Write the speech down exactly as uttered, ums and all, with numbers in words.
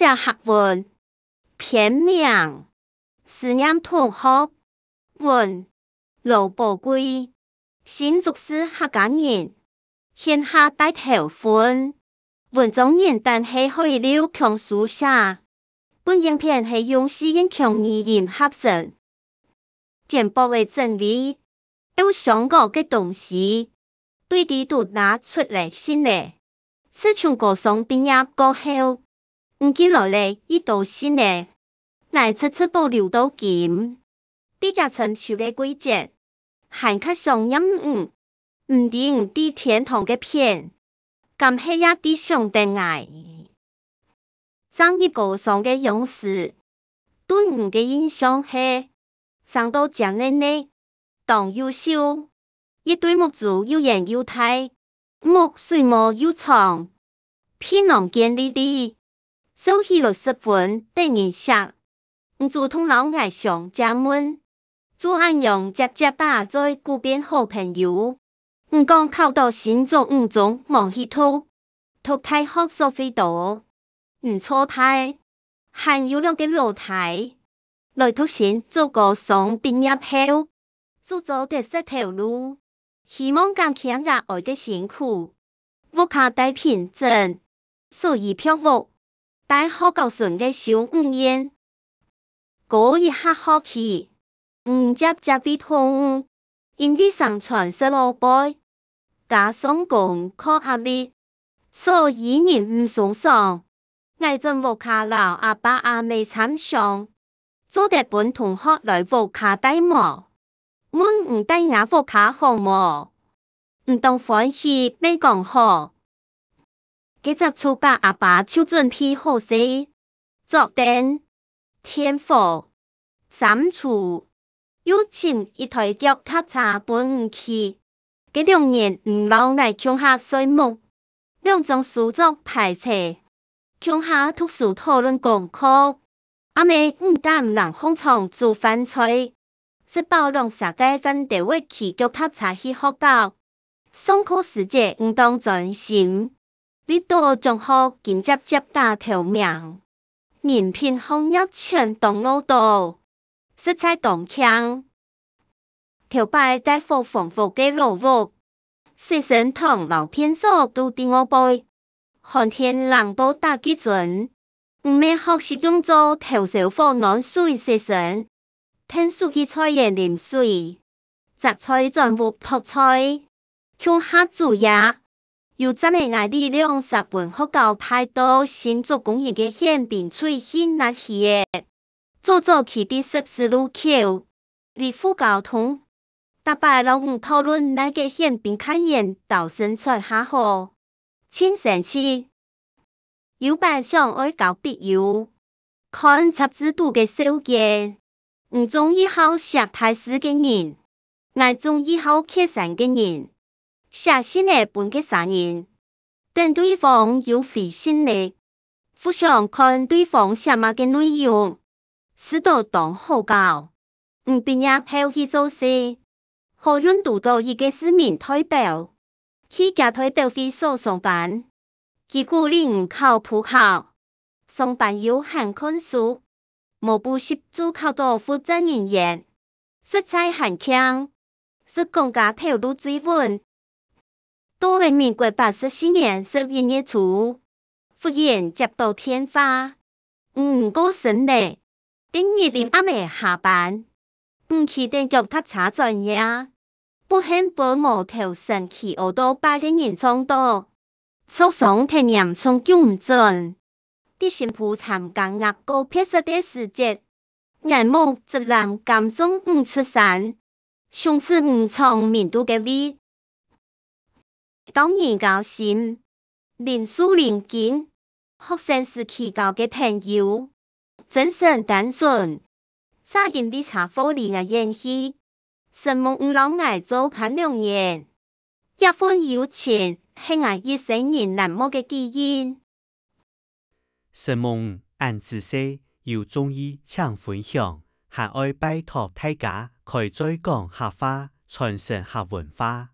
寫客文，篇名，思念同學，文，羅寶貴。新竹市客家人，現下戴頭份。文章原單係海陸腔書寫，本影片係用四縣腔語音合成。簡樸个整理，有想過个東西，對裡肚拿出來寫咧。自從高中畢業過後，毋見來咧已多信咧，𠊎直直保留到今。在這深秋个季節，還較想念你，毋知你在天堂个片，敢係也在想等𠊎。正入高中个央時，對你个印象係，生到靚靚仔，當優秀，一對目珠又圓又大，目水毛又長，皮囊健利利，笑起來十分得人惜。你主動摎𠊎相借問，就恁樣輒輒打嘴鼓變好朋友。你講考到新竹五中無去讀，讀大學所費多，毋著大，還有兩個老弟，來讀新竹高中畢業後，就做得識頭路，希望減輕爺哀个辛苦。屋下戴平鎮，所以pluck屋，戴學校脣个修女院。過一下學期，你輒輒會痛，因為生存食老背，加上功課壓力，所以人毋鬆爽。𠊎轉屋下摎阿爸阿姆參詳，做得分同學來屋下戴無？問你戴吾屋下好無？你當歡喜，乜講好。該隻暑假阿爸就準備好勢，桌凳、電火、衫櫥，又請一台腳踏車分你騎。該兩年你摎𠊎共下睡目，兩張書桌排齊，共下讀書討論功課。阿姆毋敢冷䟘床煮飯菜，食飽兩儕个飯兜會騎腳踏車去學校。上課時節你當專心，為著獎學金輒輒打頭名，人品學業全當落倒，實在當慶。頭擺戴火防屋个老屋，洗身堂摎便所都在外背，寒天冷到打結霜，毋係學習用灶頭燒火暖水洗身，𢯭手去菜園淋水，摘菜轉屋托菜，共下煮夜。有站仔𠊎兩儕分學校派到新竹公園个顯兵隊去拿魚仔，早早企在十字路口，離副交通，逐擺摎你討論哪個顯兵較遠摎身材較好，盡生趣。有擺想愛交筆友，看雜誌肚个笑件，你中意好惜大事个人，𠊎中意好蹶躂个人，寫信仔分該儕人，等對方有回信咧，互相看對方寫麼个內容，試著當好搞。你畢業後去做事，好運堵著一個市民代表，去厥代表會所上班，佢鼓勵你考普考，上班又閒看書，無補習就考著負責人員，實在還慶。 實講厥頭路最穩。到了民國八十四年十一月初，忽然接著電話，你毋過身咧，第二日暗晡下班，你騎等腳踏車轉夜，不幸分無頭身騎嗷到八個人撞著， 著傷忒嚴重救毋轉。在新埔參加額高別室个時節，𠊎目汁濫感送你出山，從此你長眠在該位。教人交心，臨樹臨根，學生時期交个朋友， 真誠單純，正因為車禍離𠊎遠去，承蒙你摎𠊎做伴兩年，這份友情係𠊎一生人難忘个記憶。承蒙，恁仔細，有中意請分享，還愛拜託大家開嘴講客話，傳承客文化。